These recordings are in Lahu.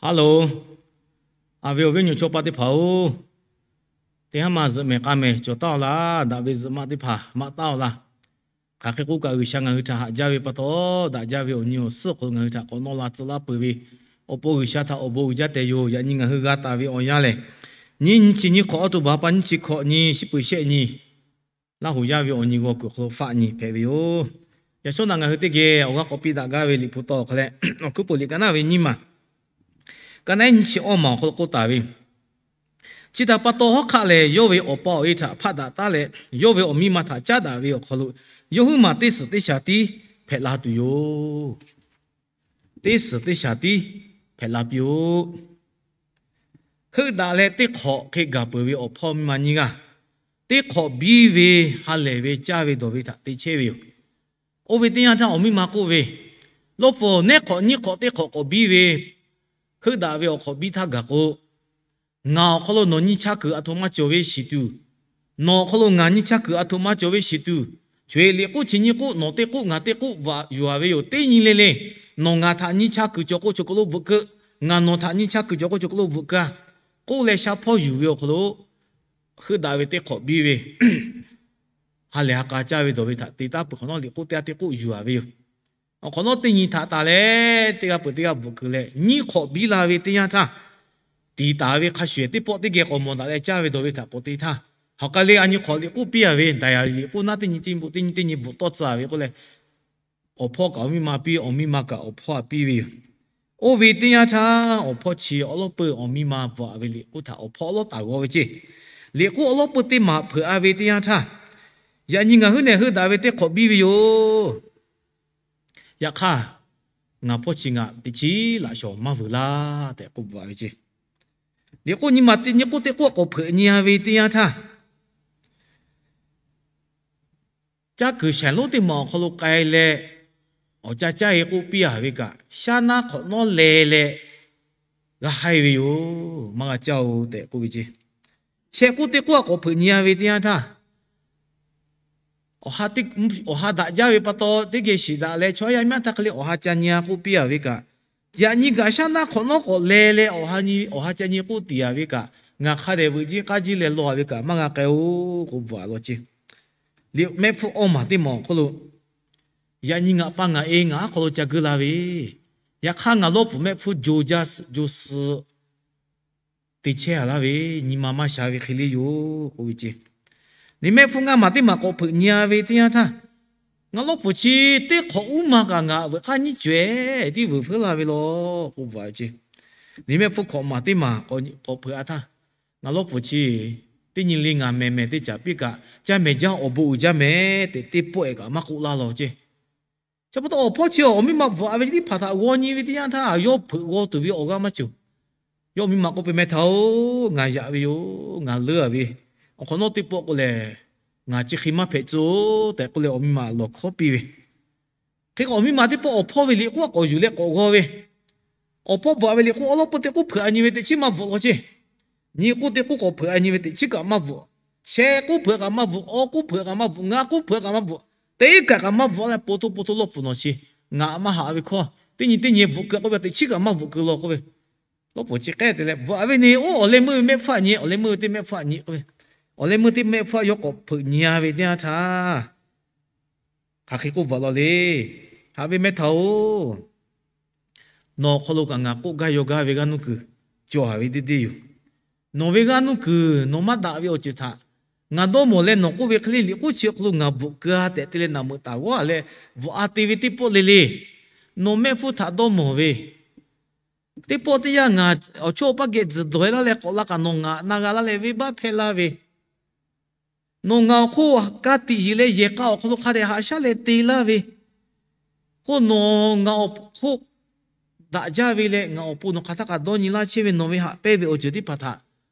Hello, a ve awˬ viˉ awˬ nyi chaw pa teˇ hpaˍ-oˬ, teˇ haˉ ma zuhꞈ mehˍ k'a mehˍ cawˬ taˉ-aw laˇ. Daꞈ ve zuhꞈ maˆ teˇ hpaˍ maˆ taˉ-aw laˇ. Hk'aˬ hk'e k'oˆ kaꞈ, G'uiˬsha ngaˬ hui htaꞈ haꞈ jaˇ ve pa taw, daꞈ jaˇ ve awˬ nyi awˬ suhˉ awˬ hk'aw lo ngaˬ hui htaꞈ k'awꞈ nawˇ la tcuh laˇ peuˬ ve awˬ pon G'uiˬsha htaꞈ awˬ bon uiˍ jaˇ tehꞈ yoˬ. Yaꞈ nyi ngaˬ hui g'a taˍ ve awˬ yanˇ lehˬ, nyiˇ nyi chi nyiˇ hk'awꞈ, October ha pa nyiˇ chi hkawꞈ nyi, shiˉ peuˬ shehˆ nyi, Laˇ huˍ yaˇ ve awˬ nyi g'aw kuiˬ awˬ hk'aw lo faˆ nyi hpehꞈ ve yoˬ. Yaꞈ shawˉ naꞈ ngaˬ hui teˇ geh awˬ g'aˇ k'awꞈ piˇ daꞈ gaˇ ve Liꞈ hpu taw awˬ hk'aw leh, Awˬ hkuiˉ puiˍ liꞈ ka naˉ ve nyiˇ maˬ, ka naˉ nyiˇ chi awˇ maˬ awˬ hk'aw lo k'oˆ taˍ ve, Chi htaꞈ pa taw hawˉ hk'aˆ lehˬ, yawˇ ve awˬ pa awˬ e htaꞈ hpaˆ daꞈ taˉ leh, yawˇ ve awˬ miˇ ma htaꞈ caˉ daꞈ ve awˬ hk'aw lo, yawˇ huiˉ maˬ teˇ suhˍ teˇ shaˍ tiˉ hpehꞈ la tuˬ yoˬ. Teˇ suhˍ teˇ shaˍ tiˉ hpehꞈ la piˇ-oˆ. Heuˆ daꞈ leh teˇ hk'awꞈ hk'e gaˬ peuˬ ve awˬ hpawˇ miˇ ma nyiˇ g'aˇ, teˇ hk'awꞈ biˇ ve ha lehˬ ve caˇ ve dawˬ ve htaꞈ te chehˇ ve yoˬ. Oˇ ve teˇ yanˇ htaˇ awˬ miˇ ma k'oˆ ve, Lawˇ pfuhˍ, neˉ hk'awꞈ nyiˇ hk'awꞈ teˇ hk'awꞈ k'awꞈ biˇ ve heuˆ daꞈ ve awˬ hk'awꞈ biˇ htaˇ gaˬ k'o, ngaˬ awˬ hk'aw lo nawˬ nyiˇ chaˇ kuiˬ a htoꞈ ma cawˬ ve shiˍ tuˬ, nawˬ awˬ hk'aw lo ngaˬ nyiˇ chaˇ kuiˬ a htoꞈ ma cawˬ ve shiˍ tuˬ, co e liꞈ k'oˆ chi nyiˇ k'oˆ, nawˬ teˇ k'oˆ ngaˬ teˇ k'oˆ bvuhꞈ yuˬ-a ve yoˬ. Teˇ nyi le le, nawˬ ngaˬ htaꞈ nyiˇ chaˇ kuiˬ cawˬ k'o cawˬ k'o lo bvuhꞈ keu, ngaˬ nawˬ htaꞈ nyiˇ chaˇ kuiˬ cawˬ k'o cawˬ k'o lo bvuhꞈ keu-a, k'oˆ leh shaˉ hpawˇ yuˬ ve awˬ hk'aw lo heuˆ daꞈ ve teˇ hk'awꞈ biˇ ve ha lehˬ ha k'a caˇ ve dawˬ ve htaꞈ te taˉ peuˬ hk'awꞈ nawˉ, liꞈ k'oˆ teˇ g'aˇ teˇ k'oˆ yuˬ-a ve yoˬ. Awˬ hk'awꞈ nawˉ teˇ nyi htaꞈ taˍ leh, teˇ g'aˇ peuˬ teˇ g'aˇ bvuhꞈ keu leh, nyiˇ hk'awꞈ biˇ la ve teˇ yanˇ htaˇ, tiˍ taˍ ve hk'a shuˍ teˇ pawˆ teˇ geh k'awꞈ mawˬ daꞈ leh caˇ ve dawˬ ve htaꞈ k'awꞈ te htaˇ, hawꞈ k'a le a nyi hk'awꞈ liꞈ k'oˆ piˇ-a ve, daˍ yaˍ liꞈ k'oˆ naˉ teˇ nyi teˇ nyi teˇ nyi teˇ nyi bvuhꞈ tawˇ tcuh-a ve k'oˆ leh, awˬ hpawˇ kaꞈ awˬ miˇ ma piˇ, awˬ miˇ ma kaꞈ awˬ hpawˇ-a piˇ ve yoˬ. Oˇ ve teˇ yanˇ htaˇ, awˬ hpawˇ chi awˉ lawˉ peuˇ awˬ miˇ ma bvuhꞈ-a ve liꞈ k'oˆ htaꞈ awˬ hpawˇ awˉ lawˉ taˍ g'aw ve ceˇ. Liꞈ k'oˆ awˉ lawˉ peuˇ teˇ maˬ hpeuꞈ-a ve teˇ yanˇ htaˇ, Yaꞈ nyi ngaˬ huiˉ nehˬ heuˆ daꞈ ve teˇ hk'awꞈ biˇ ve yoˬ. Yaꞈ hk'aˇ, ngaˬ hpawˇ chi ngaˬ teꞈ chiˉ laꞈ shawˍ maˇ vuiˬ laˇ tehꞈ k'oˆ bvuhꞈ-a ve ceˇ. Liꞈ k'oˆ nyiˇ maˬ teˇ nyi k'oˆ teˇ k'oˆ k'awꞈ hpeuꞈ nyi-a ve teˇ yanˇ htaˇ, caˇ kuiˬ shaiˍ lonˉ teˇ maˬ awˬ hk'aw lo k'ai leh, awˬ ca caˇ-e k'oˆ piˇ-a ve kaꞈ, shaˉ naˉ hk'awꞈ nawˉ leh leh g'a haiˇ ve yoˬ. Maˇ g'a caˇ-oˬ tehꞈ k'oˆ ve ceˇ. Shehˆ k'oˆ teˇ k'oˆ a k'awꞈ hpeuꞈ nyi-a ve teˇ yanˇ htaˇ, awˬ ha daꞈ jaˇ ve pa taw teˇ geh shiˍ daꞈ leh, chaw yaˇ miˇ aˉ htaˇ hk'e le awˬ ha ca nyi-a k'oˆ piˇ-a ve kaꞈ, yaꞈ nyi kaꞈ shaˉ naˉ hk'awꞈ nawˉ k'awꞈ leh leh awˬ ha nyi awˬ ha ca nyi k'oˆ tiˍ-a ve kaꞈ, ngaˬ hk'a dehꞈ veuꞈ jiˇ k'aˇ jiˇ leh law-a ve kaꞈ maˇ g'a k'ai-oˬ k'oˆ bvuhꞈ-a law ceˇ. Liꞈ mehˆ hpfuhˇ awˇ maˬ teˇ maˬ awˬ hk'oˆ lo, yaꞈ nyi ngaˬ pa ngaˬ e ngaˬ aˉ hk'aw lo ca geuˇ la ve, yaꞈ hk'aˇ ngaˬ lawˇ pfuhˍ mehˆ hpfuhˇ jo jaˇ jo suh te chehˇ-a laˇ ve, nyi ma maˇ sha ve hk'e le yoˬ k'oˆ ve ceˇ. Liꞈ mehˆ hpfuhˇ ngaˇ maˬ teˇ maˬ k'awꞈ hpeuꞈ nyi-a ve teˇ yanˇ htaˇ, ngaˬ lawˇ pfuhˍ chi teˇ hk'awꞈ uˉ ma kaꞈ ngaˬ veuꞈ k'aˇ nyiˉ caweh tiˉ veuꞈ feuˉ laˇ ve law k'oˆ bvuhꞈ-a ceˇ. Liꞈ mehˆ hpfuhˇ hkawꞈ maˬ teˇ maˬ k'awꞈ hpeuꞈ-a htaˇ, ngaˬ lawˇ pfuhˍ chi teˇ nyi le ngaˬ mehˬ mehˬ teˇ caꞈ piˇ kaꞈ, caˇ mehˍ jaˇ awˬ bon uiˍ jaˇ mehˍ tehꞈ teˇ pawˆ-e kaꞈ maˇ k'oˆ laˇ law ceˇ. Chi pa taw awˬ hpawˇ chi awˬ miˇ ma bvuhꞈ-a ve chi teˇ hpaˍ htaꞈ g'aw nyi ve teˇ yanˇ htaˇ, yawˇ hpeuꞈ g'aw tuˬ ve awˬ g'aˇ maˇ cawˬ. Yawˇ miˇ ma k'oˆ piˇ, Mehˇ htaˇ-oˬ, ngaˬ yaꞈ ve yoˬ, ngaˬ leuˉ-a ve, awˬ hk'awꞈ nawˉ teˇ pawˆ k'o lehˬ, ngaˬ chi hk'e maˇ hpehꞈ tcuh-oˬ tehꞈ k'oˆ leh awˬ miˇ ma lawˬ hkawˉ piˇ ve. Hk'e k'o awˬ miˇ ma teˇ pawˆ awˬ hpawˇ ve liꞈ k'oˆ a k'awꞈ yuˬ leh k'awꞈ g'aw ve, awˬ hpawˇ bvuhꞈ-a ve liꞈ k'oˆ awˉ lawˉ peuˇ teˇ k'oˆ hpeuꞈ-a nyi ve teꞈ chiˉ maˇ bvuhꞈ law ceˇ. Nyiˇ k'oˆ teˇ k'oˆ k'awꞈ hpeuꞈ-a nyi ve teˇ chiˉ kaꞈ maˇ bvuhꞈ. Shehˆ k'oˆ hpeuꞈ kaꞈ maˇ bvuhꞈ, awˬ k'oˆ hpeuꞈ kaꞈ maˇ bvuhꞈ, ngaˇ k'oˆ hpeuꞈ kaꞈ maˇ bvuhꞈ, teˇ kaꞈ kaꞈ maˇ bvuhꞈ leh po hto po hto lawˇ pfuhˍ nawˬ chi ngaˬ maˇ haꞈ ve hkawˇ teˇ nyi teˇ nyi bvuhꞈ keu k'oˆ ve, teꞈ chiˉ kaꞈ maˇ bvuhꞈ keu law k'oˆ ve. Lawˇ pfuhˍ chi k'ehˉ te leh bvuhꞈ-a ve ne, oˇ awˬ leh meuˇ ve mehˆ hpfuhˇ aꞈ nyi, awˬ leh meuˇ ve teˇ mehˆ hpfuhˇ aꞈ nyi k'oˆ ve, awˬ leh meuˇ teˇ mehˆ hpfuhˇ aꞈ yawˇ k'awꞈ hpeuꞈ nyi-a ve teˇ yanˇ htaˇ, hk'aˬ hk'e k'oˆ bvuhꞈ law le. Haꞈ ve mehˇ htaˇ-oˬ, nawˬ awˬ hk'aw lo kaꞈ ngaˬ k'oˆ gaˇ yaw gaˇ ve g'aˇ nuˇ kuiˬ cawˬ-a ve teˇ deˇ yoˬ. Nawˬ ve g'aˇ nuˇ kuiˬ nawˬ maˇ daꞈ ve awˬ ceuˬ htaꞈ ngaˬ dawˇ mawˬ leh nawˬ k'oˆ ve hk'e le liꞈ k'oˆ chi awˬ hk'aw lo ngaˬ bvuhꞈ keu-a tehꞈ te leh naꞈ meuꞈ taˍ g'aˇ leh bvuhꞈ-a te ve teˇ pawˆ le le, nawˬ mehˆ hpfuhˇ htaꞈ dawˇ mawˬ ve, teˇ pawˆ teˇ yanˇ ngaˬ awˬ chawˇ awˬ paˇ geh tzuhˬ dawˬ-e laˇ leh k'awꞈ la kaꞈ nawˬ ngaˬ na g'a laˇ leh venˇbaˆ hpehˇ laˇ ve, nawˬ ngaˬ awˬ hk'oˆ ka tiꞈ yeˬ leh yehˬ k'a awˬ hk'aw lo hk'a dehꞈ haꞈ shaˉ leh te laˇ ve, k'o nawˬ ngaˬ awˬ hk'oˆ daꞈ jaˇ ve leh ngaˬ awˬ pon nawˬ hk'aˬ htaˇ kaꞈ dawˇ nyi laˇ chehˇ ve nawˬ ve haꞈ pehnˇ ve awˬ ceuˬ teˇ hpaˍ htaꞈ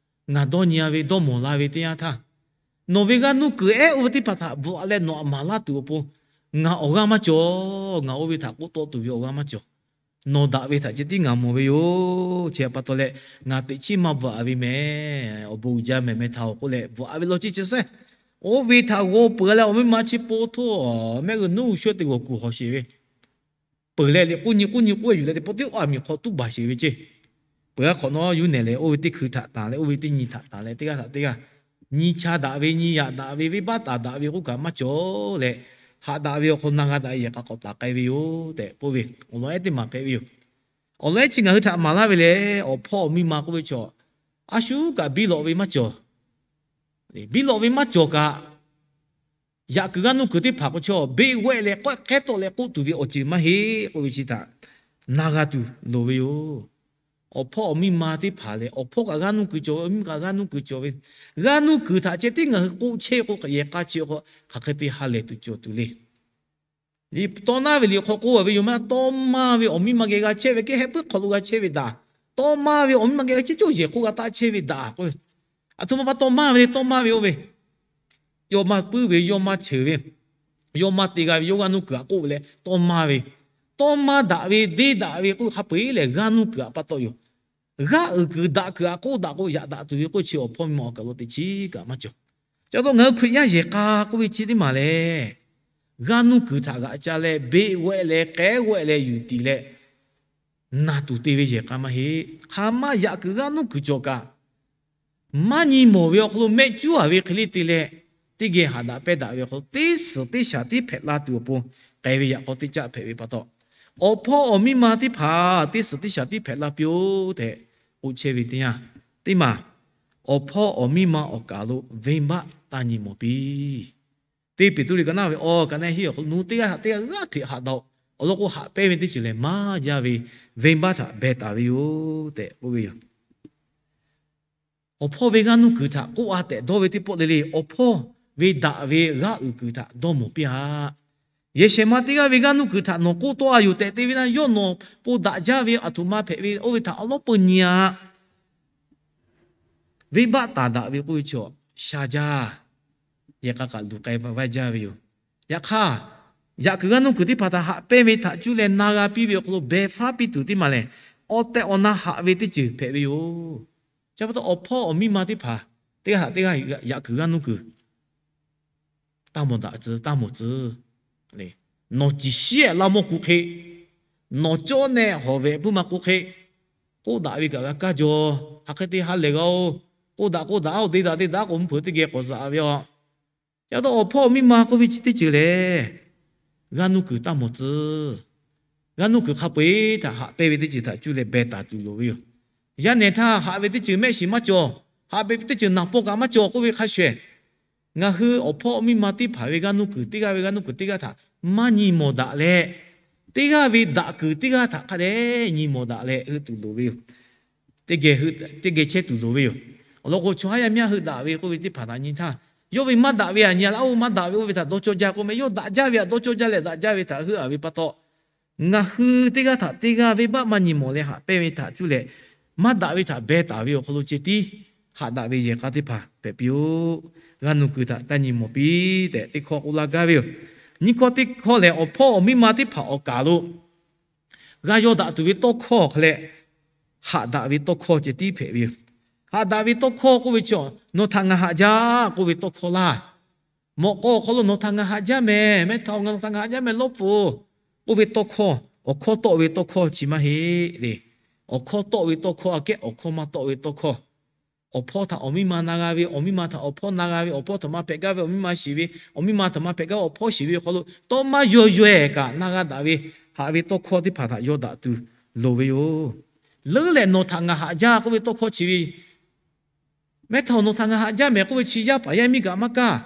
ngaˬ dawˇ nyi-a ve dawˇ mawˬ la ve teˇ yanˇ htaˇ, nawˬ ve g'aˇ nuˇ kuiˬ ehˉ oˇ ve teˇ hpaˍ htaꞈ bvuhꞈ leh nawˬ aꞈ maˍ laˇ tuˬ awˬ pon ngaˬ awˬ g'aˇ maˇ cawˬ. Ngaˬ oˇ ve htaꞈ k'oˆ tawˆ tuˬ ve awˬ g'aˇ maˇ cawˬ. Nawˬ daꞈ ve htaꞈ ceh tiˉ ngaˬ mawˬ ve yoˬ. Chi pa taw leh ngaˬ teꞈ chiˉ maˇ bvuhꞈ-a ve mehˍ. Awˬ bon uiˍ jaˇ mehˍ mehˇ htaˇ-oˬ k'oˆ leh bvuhꞈ-a ve law ceˇ chi sehˉ. Oˇ ve htaꞈ g'aw peuˬ leh awˬ miˇ ma chi po hto mehˆ g'uiˬ nuˉ g'uˬ shu-e teꞈ g'awˬ kuˬ hawˬ sheˍ ve, peuˬ leh liꞈ k'oˆ nyi k'oˆ nyi k'oˆ yuˬ leh teˇ pawˆ tiˉ a miˬ hk'aw tuˉ baˬ sheˍ ve ceˇ. peuˬ g'a hk'awꞈ nawˉ yuˇ nehˬ lehˬ, oˇ ve teˇ hkui htaꞈ tanˬ leh, oˇ ve teˇ nyi htaꞈ tanˬ leh, teˇ g'aˇ htaꞈ teˇ g'aˇ nyi cha daꞈ ve, nyi yaꞈ daꞈ ve, venˇbaˆ taˍ daꞈ ve k'oˆ kaꞈ maˇ cawˬ leh, haꞈ daꞈ ve awˬ hk'aw lo na g'a daꞈ ve yehˬ k'a k'awꞈ taˍ k'ai ve yoˬ tehꞈ k'oˆ ve awˬ lawn ehˉ teˇ maˬ hpehꞈ ve yoˬ. Awˬ lawn ehˉ chi ngaˬ hui htaꞈ maˍ laˇ ve lehˬ, awˬ hpawˇ awˬ miˇ ma k'oˆ ve chaw, a shu kaꞈ biˇ lawꞈ ve maˇ cawˬ. Biˇ lawꞈ ve maˇ cawˬ kaꞈ, yaꞈ kuiˬ g'aˇ nuˇ kuiˬ teˇ hpaˍ k'o chaw beˆ g'ehˆ leh k'awehˆ hkehˉ tawˆ leh k'oˆ tuˬ ve awˬ ceuˬ maˇ heˆ k'oˆ ve chi htaꞈ na g'a tuˬ loˍ ve yoˬ. Awˬ hpawˇ awˬ miˇ ma teˇ hpaˍ lehˬ, awˬ hpawˇ kaꞈ g'aˇ nuˇ kuiˬ cawˬ ve, awˬ miˇ kaꞈ g'aˇ nuˇ kuiˬ cawˬ ve, g'aˇ nuˇ kuiˬ htaꞈ ceh tiˉ ngaˬ hui k'oˆ chehˇ k'o, yehˬ k'a chi awˬ hk'aˬ hk'e te ha lehˬ tuˬ cawˬ tuˬ le. Liꞈ tawˇ naˉ ve liꞈ hk'aw k'oˆ ve yoˬ ma, tawˇ maˇ ve awˬ miˇ ma geh g'a chehˇ ve kehˉ hpeuˉ hk'aw lo g'a chehˇ ve daꞈ. Tawˇ maˇ ve awˬ miˇ ma geh g'a chehˇ cawˇ yehˬ hk'oˆ g'a taˆ chehˇ ve daꞈ k'o, aˬ htoꞈ ma pa tawˇ maˇ ve le, tawˇ maˇ ve oˇ ve, yawˇ maˇ puiˉ ve, yawˇ maˇ cheuˬ ve, yawˇ maˇ te g'a ve, yawˇ g'aˇ nuˇ kuiˬ htaꞈ k'oˆ ve leh tawˇ maˇ ve, tawˇ maˇ daꞈ ve, deˇ daꞈ ve k'oˆ ve hk'a peu-eˬ lehˬ, g'aˇ nuˇ kuiˬ htaꞈ pa taw yoˬ. G'aˇ uiˍ kuiˬ daꞈ kuiˬ htaꞈ k'oˆ daꞈ k'o, yaꞈ daꞈ tuˬ ve k'oˆ chi awˬ hpawˇ miˇ ma awˬ kaˬ lo teꞈ chiˉ kaꞈ maˇ cawˬ. Chi pa taw ngaˬ hui Hkriꞈ yaˇ yehˬ k'a k'oˆ ve chi teˇ maˬ lehˬ, g'aˇ nuˇ kuiˬ htaꞈ g'aꞈ ca leh, beˆ g'ehˆ leh, k'ehˉ g'ehˆ leh yuˬ tiˍ leh, na tuˬ te ve yehˬ k'a maˇ heˆ. Hk'aˬ ma yaꞈ kuiˬ g'aˇ nuˇ kuiˬ cawˬ kaꞈ, maˇ nyi mawˬ ve awˬ hk'aw lo mehˆ cuˉ a ve hk'e le te leh, teˇ geh haꞈ daꞈ pehˇ daꞈ ve awˬ hk'aw lo teˇ suhˍ teˇ shaˍ tiˉ hpehꞈ la tuˬ awˬ pon k'ai ve yaꞈ k'aw teˇ caˆ hpehꞈ ve pa taw, awˬ hpawˇ awˬ miˇ ma teˇ hpaˍ teˇ suhˍ teˇ shaˍ tiˉ hpehꞈ la piˇ-oˆ tehꞈ k'oˆ chehˇ ve teˇ yanˇ, teˇ maˬ awˬ hpawˇ awˬ miˇ ma awˬ kaˬ lo venˇbaˆ taˇ nyi mawˬ piˇ. Teˇ Peˍtruˆ liꞈ ka naˉ ve awˬ ka naˉ hiˉ awˬ hk'aw lo nawˬ hui teˇ g'aˇ htaꞈ teˇ g'aˇ g'aˇ hteꞈ haꞈ daꞈ-oˬ. Awˬ lawn k'o, haꞈ pehnˇ ve teˇ ceuˬ lehˬ maˇ jaˇ ve venˇbaˆ htaꞈ beh taˍ ve yoˬ tehꞈ k'oˆ ve yoˬ. Awˬ hpawˇ ve g'aˇ nuˇ kuiˬ htaꞈ k'oˆ a tehꞈ dawˇ ve teˇ pawˆ le le, awˬ hpawˇ ve daꞈ ve g'aˇ uiˍ kuiˬ htaꞈ dawˇ mawˬ piˇ-aꞈ. Yehˬ shehˍ ma teˇ g'aˇ ve g'aˇ nuˇ kuiˬ htaꞈ nawˬ k'oˆ tawˆ a yoˬ tehꞈ te ve naˇ, yawˇ nawˬ po daꞈ jaˇ ve aˬ htoꞈ ma hpehꞈ ve oˇ ve htaꞈ awˬ lawˉ peu nyi-aꞈ. Venˇbaˆ taˍ daꞈ ve k'oˆ ve chaw sha jaˇ. Yehˬ k'a kaꞈ luˬ k'ai vaiˇ jaˇ ve yoˬ. Yaꞈ hk'aˇ, yaꞈ kuiˬ g'aˇ nuˇ kuiˬ teˇ hpaˍ htaꞈ haꞈ pehnˇ ve htaꞈ cuˇ leh na g'a piˇ ve awˬ hk'aw lo beh faˉ piˇ tuˬ teˇ maˬ lehˬ, awˬ tehˬ awˬ na haꞈ ve teˇ ceuˬ hpehꞈ ve yoˬ. Chi pa taw awˬ hpawˇ awˬ miˇ ma teˇ hpaˍ teˇ g'aˇ htaꞈ teˇ g'aˇ yaꞈ kuiˬ g'aˇ nuˇ kuiˬ taˇ mawˬ daꞈ tcuh, taˇ mawˬ tcuh. Nawˬ ciˍ shiˉ-ehˍ laˇ mawˇ k'oˆ hk'e, nawˬ cawˇ nehˆ hawˍ vehꞈ puiˉ ma k'oˆ hk'e, k'oˆ daꞈ ve kaꞈ g'a kaˇ jaw. Hk'aˬ hk'e te ha lehˬ g'a-oˬ. K'oˆ daꞈ k'oˆ daꞈ-oˬ, deˇ daꞈ deˇ daꞈ k'o mvuhˇ hpeuꞈ teˇ geh k'awꞈ zaꞈ ve yoˬ. Yaꞈ taw awˬ hpawˇ awˬ miˇ ma k'oˆ ve chi teˇ ceuˬ lehˬ, g'aˇ nuˇ kuiˬ taˇ mawˬ tcuh. G'aˇ nuˇ kuiˬ hk'a peu-eˬ htaꞈ haꞈ pehnˇ ve teˇ ceuˬ htaꞈ cuˇ leh beh taˍ tuˬ loˍ ve yoˬ. Yaˇ nehˬ htaˇ haꞈ ve teˇ ceuˬ mehˆ shiˍ maˇ cawˬ, haꞈ ve teˇ ceuˬ naˍ paw kaꞈ maˇ cawˬ k'oˆ ve hk'a shuˍ, ngaˬ hui awˬ hpawˇ awˬ miˇ ma teˇ hpaˍ ve g'aˇ nuˇ kuiˬ teˇ g'aˇ ve g'aˇ nuˇ kuiˬ teˇ g'aˇ htaꞈ maˇ nyi mawˬ daꞈ leh, teˇ g'aˇ ve daꞈ kuiˬ teˇ g'aˇ htaꞈ hk'a dehꞈ nyi mawˬ daꞈ leh heuˆ tuˬ loˍ ve yoˬ. Teˇ geh chehˇ tuˬ loˍ ve yoˬ. Awˬ lawn k'o, chaw haˉ yaˇ miˇ haˉ heuˆ daꞈ ve k'oˆ ve teˇ hpaˍ htaꞈ nyi htaˇ, yawˇ ve maˇ daꞈ ve aꞈ nyi-a laˇ-oˬ, maˇ daꞈ ve oˇ ve htaꞈ dawˇ cawˇ jaˇ k'oˆ meh, yawˇ daꞈ jaˇ ve htaꞈ dawˇ cawˇ jaˇ leh daꞈ jaˇ ve htaꞈ heuˆ-a ve pa taw, ngaˬ hui teˇ g'aˇ htaꞈ teˇ g'aˇ venˇbaˆ maˇ nyi mawˬ leh haꞈ pehnˇ ve htaꞈ cuˇ leh, maˇ daꞈ ve htaꞈ beh taˍ ve awˬ hk'aw lo ceh tiˉ haꞈ daꞈ ve yehˬ k'a teˇ hpaˍ hpehꞈ piˇ-oˆ. G'aˇ nuˇ kuiˬ htaꞈ taˇ nyi mawˬ piˇ tehꞈ teˇ hkawˇ k'oˆ laˇ gaˇ ve yoˬ. Nyiˇ hkawˇ teˇ hkawˇ lehˬ, awˬ hpawˇ awˬ miˇ ma teˇ hpaˍ awˬ kaˬ lo g'a yaw daꞈ tuˬ ve tawˇ hkawˇ hk'e leh, haꞈ daꞈ ve tawˇ hkawˇ ceh tiˉ hpehꞈ ve yoˬ. Haꞈ daꞈ ve tawˇ hkawˇ k'oˆ ve chi, nawˬ htaꞈ ngaˬ haꞈ jaˇ k'oˆ ve tawˇ hkawˇ laˇ. Mawꞈ k'aw awˬ hk'aw lo nawˬ htaꞈ ngaˬ haꞈ jaˇ mehˍ, mehˇ htaꞈ nawˬ htaꞈ ngaˬ haꞈ jaˇ mehˍ lawˉ pfuhˍ k'oˆ ve tawˇ hkawˇ, awˬ hkawˇ tawˆ ve tawˇ hkawˇ chi maˇ heˆ le. Awˬ hkawˇ tawˆ ve tawˇ hkawˇ aꞈ kehˉ awˬ hkawˇ maˇ tawˆ ve tawˇ hkawˇ. Awˬ hpawˇ htaꞈ awˬ miˇ ma na g'a ve, awˬ miˇ ma htaꞈ awˬ hpawˇ na g'a ve, awˬ hpawˇ htaꞈ ma hpehꞈ gaˇ ve awˬ miˇ ma shiˍ ve, awˬ miˇ ma htaꞈ ma hpehꞈ gaˇ ve awˬ hpawˇ shiˍ ve awˬ hk'aw lo tawˇ maˇ yaw yaw-ehˍ kaꞈ na g'a daꞈ ve, haꞈ ve tawˇ hkawˇ teˇ hpaˍ htaꞈ yaw daꞈ tuˬ loˍ ve yoˬ. Leuˉ lehˬ nawˬ htaꞈ ngaˬ haꞈ jaˇ k'oˆ ve tawˇ hkawˇ chi ve, mehˇ htaꞈ nawˬ htaꞈ ngaˬ haꞈ jaˇ mehˍ k'oˆ ve chi yaˇ paˍ yaˇ miˇ kaꞈ maˇ kaˇ.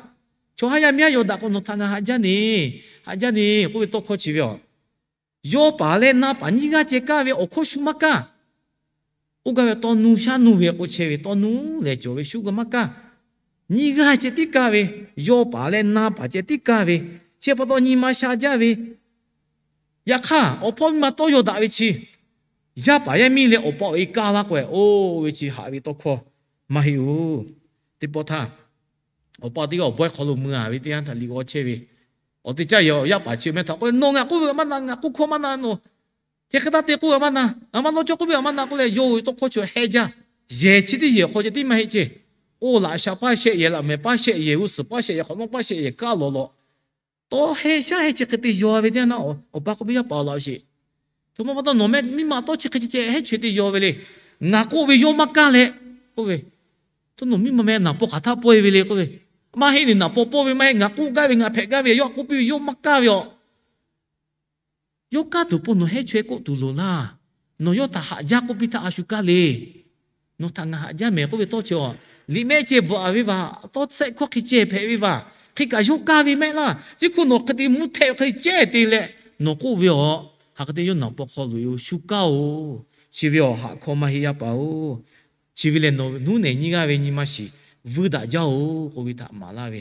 Chaw haˉ yaˇ miˇ haˉ yaw daꞈ k'o nawˬ htaꞈ ngaˬ haꞈ jaˇ ne, haꞈ jaˇ ne k'oˆ ve tawˇ hkawˇ chi ve aˬ, yaw paˍ leh na paˍ nyiˇ g'aˇ ceh kaˇ ve awˬ hkawˇ shu maˇ kaˇ. Oˇ gaˇ ve tawˇ nuˇ shaˉ nuˇ ve k'o chehˇ ve tawˇ nuˇ lehˬ cawˬ ve shu gaˇ maˇ kaˇ. Nyiˇ g'aˇ ceh tiˉ kaˇ ve, yaw paˍ leh na paˍ ceh tiˉ kaˇ ve, chi pa taw nyi ma sha jaˇ ve. Yaꞈ hk'aˇ awˬ hpawˇ miˇ ma tawˇ yaw daꞈ ve chi, yaˇ paˍ yaˇ miˇ leh awˬ pa awˬ e kaˇ laˇ k'o-e oˇ ve chi haꞈ ve tawˇ hkawˇ maˇ heˆ-oˬ. Teˇ pawˆ htaˇ, awˬ pa teˇ g'aˇ awˬ bawehˇ hk'aw lo mui-a ve teˇ yanˇ htaꞈ liꞈ g'aw chehˇ ve, awˬ te caˇ yehˬ yaˇ paˍ chi mehˇ htaꞈ k'oˆ le, nawˬ ngaˬ k'oˆ ve kaꞈ maˇ na, ngaˬ k'oˆ hkawˇ maˇ na, nawˬ hk'e hk'e taˇ te k'oˆ ve maˇ na, ngaˬ maˇ dawˇ cawˇ k'oˆ ve kaꞈ maˇ na k'oˆ leh, yawˇ hui tawˇ hkawˇ chi heh jaˇ. Yehˬ chi teˇ yehˬ hk'aw ceh tiˉ maˇ heˆ ceˇ. Oˇ laꞈ sha paˇ shehˆ yehˬ, laꞈ mehˍ paˇ shehˆ yehˬ, g'uˇ suhˍ paˇ shehˆ yehˬ, hk'awꞈ nawˉ paˇ shehˆ yehˬ kaˇ lawˬ lawꞈ tawˇ heh shaˉ heh chi hk'e te yaw ve teˇ yanˇ, awˬ pa k'oˆ ve, yaˇ paˍ-oˬ, laꞈ-oˬ sheˍ. Htoꞈ ma pa taw nawˬ miˇ ma tawˇ chi hk'e ceh ceh heh chaweh te yaw ve le. Ngaˬ k'oˆ ve yawˇ maˇ kaˇ leh k'oˆ ve, Htawˇ nawˬ miˇ ma meh naˍ paw hk'aˬ htaˇ pawˆ e ve le k'oˆ ve, Maˇ heˆ, nawˬ naˍ paw pawˆ ve maˇ heˆ, ngaˬ k'oˆ gaˇ ve, ngaˬ hpehꞈ gaˇ ve, yawˇ htaꞈ k'oˆ piˇ ve yawˇ maˇ kaˇ ve aˬ. Yawˇ kaˇ tuˬ pon nawˬ hehˉ chaweh k'oˆ tuˬ loˍ laˇ. Nawˬ yawˇ htaꞈ haꞈ jaˇ k'oˆ piˇ htaˇ a shu kaˇ le. Nawˬ htaꞈ ngaˬ haꞈ jaˇ mehˍ k'oˆ ve tawˇ chi a, liꞈ mehˆ ceh bvuhꞈ a ve vaˬ, tawˇ shehˆ hkawˇ hk'e ceh hpehꞈ ve vaˬ, hk'e kaꞈ yawˇ kaˇ ve mehˆ laˇ. Chi hk'oˆ nawˬ hk'e te mvuhˇ htehꞈ hk'e ceh te leh nawˬ k'oˆ ve aˬ, hk'aˬ hk'e te yawˇ naˍ paw hk'aw loꞈ e-o, shu kaˇ-oˬ. Chi ve awˬ haꞈ hkawˇ maˇ heˆ yaˇ paˍ-oˬ. Chi ve lehˬ nawˬ nuˉ nehˬ nyiˇ g'aˇ ve nyi ma shiˍ vuiˇ daꞈ jaˇ-oˬ k'oˆ ve htaꞈ maˍ laˇ ve.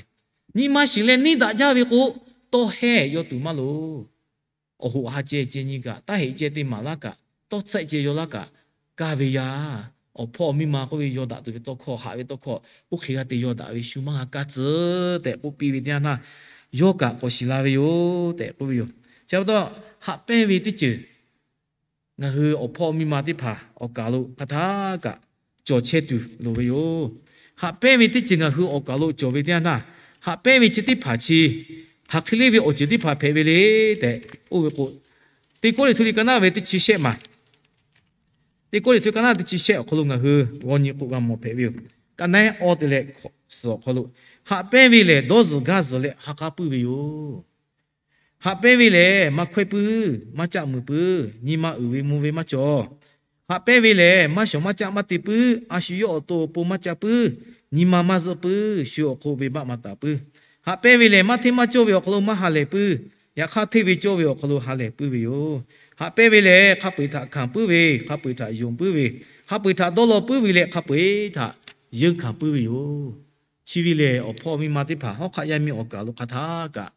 Nyi ma shiˍ leh neˇ daꞈ jaˇ ve k'o, tawˇ hehˇ yaw tuˬ maˇ loˍ. Awˬ hoꞈ ha ceh ceh nyi kaꞈ, taˇ heꞈ ceh te maˍ laˇ kaꞈ, tawˇ tshehˆ ceh yaw laˇ kaꞈ, kaˇ ve yaˇ. Awˬ hpawˇ awˬ miˇ ma k'oˆ ve yaw daꞈ tuˬ ve tawˇ hkawˇ, haꞈ ve tawˇ hkawˇ oˇ hk'e g'a te yaw daꞈ ve shu maˇ g'a kaˇ tcuh tehꞈ k'oˆ piˇ ve teˇ yanˇ htaˇ, yawˇ kaꞈ k'awꞈ shiˍ la ve yoˬ tehꞈ k'oˆ ve yoˬ. Chi pa taw, haꞈ pehnˇ ve teˇ ceuˬ ngaˬ hui awˬ hpawˇ miˇ ma teˇ hpaˍ awˬ kaˬ lo hk'a htaˇ kaꞈ cawˬ chehˇ tuˬ loˍ ve yoˬ. Haꞈ pehnˇ ve teˇ ceuˬ ngaˬ hui awˬ kaˬ lo cawˬ ve teˇ yanˇ htaˇ, haꞈ pehnˇ ve chi teˇ hpaˍ chi hk'aˬ hk'e le ve awˬ ceuˬ teˇ hpaˍ hpehꞈ ve le tehꞈ k'oˆ ve k'o, Teˇ Kawˇrenˍhtuˆ liꞈ ka naˆ ve teˇ chi shehˆ maˬ, Teˇ Kawˇrenˍhtuˆ ka naˆ teˇ chi shehˆ awˬ hk'aw lo ngaˬ hui g'aw nyi k'oˆ g'a mawˬ hpehꞈ ve yoˬ. Ka naˆ awˇ te leh hkawꞈ suhˍ awˬ hk'aw lo, haꞈ pehnˇ ve lehˬ dawˇ zuhˬ gaˇ zuhˬ leh ha k'aˉ puiˉ ve yoˬ. Haꞈ pehnˇ ve lehˬ maˇ hkawehˇ puiˉ, maˇ caˆ muiˬ puiˉ, nyi ma uiˍ ve mvuh ve maˇ cawˬ. Haꞈ pehnˇ ve lehˬ maˇ shawˍ maˇ caˆ maˇ te puiˉ, a shu yawˇ awˬ to awˬ pon maˇ caˆ puiˉ, nyi ma maˇ zuhˆ puiˉ, shu awˬ hk'oˆ venˇbaˆ maˇ taˍ puiˉ. Haꞈ pehnˇ ve lehˬ maˇ hteˇ maˇ cawˇ ve awˬ hk'aw lo maˇ ha lehˬ puiˉ, yaꞈ hk'aˇ hteˇ ve cawˇ ve awˬ hk'aw lo ha lehˬ puiˉ ve yoˬ. Haꞈ pehnˇ ve lehˬ hk'a peu-eˬ htaꞈ hkanˍ puiˉ ve, hk'a peu-eˬ htaꞈ yonˍ puiˉ ve, hk'a peu-eˬ htaꞈ dawˇ law puiˉ ve leh hk'a peu-eˬ htaꞈ yeunˇ hkanˍ puiˉ ve yoˬ. Chi ve lehˬ awˬ hpawˇ miˇ ma teˇ hpaˍ hawˉ hk'aˆ yaˇ miˇ awˬ kaˬ lo hk'a htaˇ kaꞈ